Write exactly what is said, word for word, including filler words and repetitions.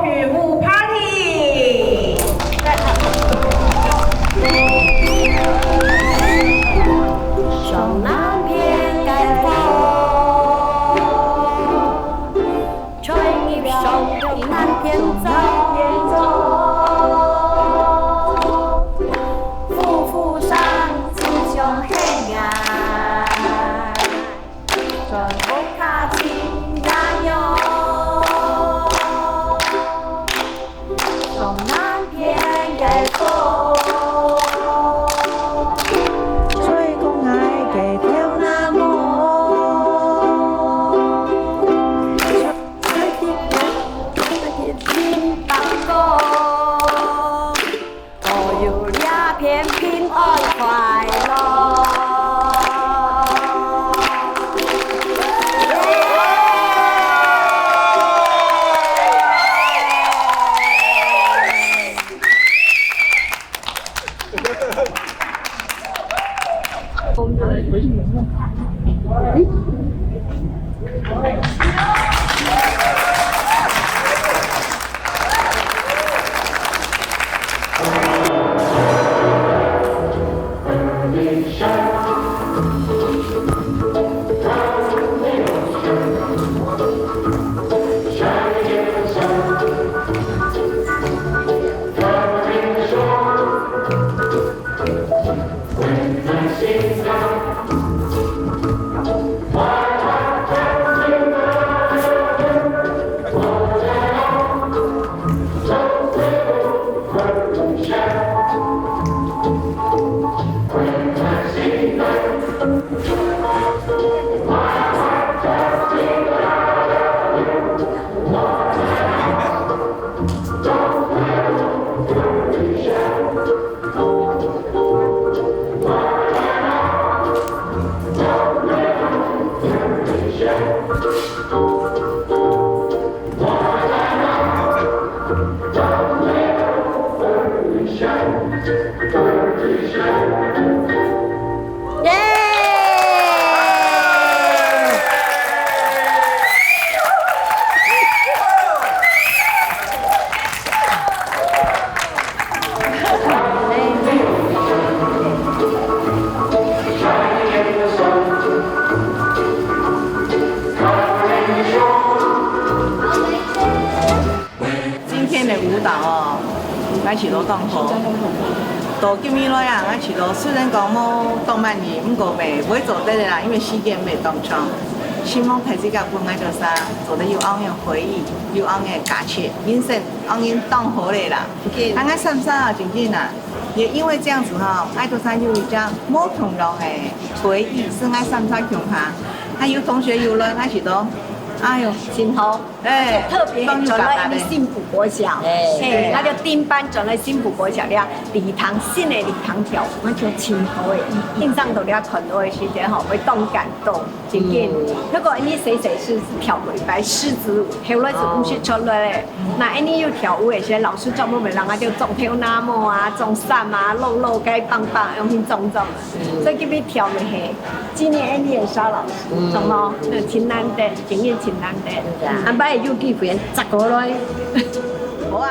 女巫 party。上南片个风，吹入上南片走，呼呼声就像黑暗。 全部較近那樣，上南片个風，吹過𠊎个頭那毛。吹起來，吹起來，真棒哦！ 保佑這片平安快樂。耶！ 今天个舞蹈哦，𠊎試著當好。到今以來啊，𠊎試著雖然講無當滿意，毋過乜會做得个啦，因為時間乜當長。希望大自家分𠊎兜儕做得有恁樣个回憶，有恁樣个價值，人生恁樣當好个啦。啊，𠊎三儕啊，真正啊，也因為這樣子哈，𠊎兜儕有一張無共樣个回憶，係𠊎三儕共下。還有同學有來，𠊎試著，哎喲，真好。 哎，特別轉來𠊎兜新埔國小，哎，嘿，對啊。𠊎就頂班轉來新埔國小了，禮堂，新个禮堂跳，𠊎就真好个，印象到了看到个時節吼，會當感動，真緊。嗯。不過𠊎兜細細時跳過一擺獅子舞，後來就毋識出來了。哦。那𠊎兜有跳舞个時節，老師專門會讓𠊎兜裝頭那毛啊，裝衫啊，露露該棒棒，用心裝裝。 所以今日跳个係紀念𠊎兜个沙老師，嗯，懂無？真難得，經驗真難得。是啊。下擺有機會再過來。好啊。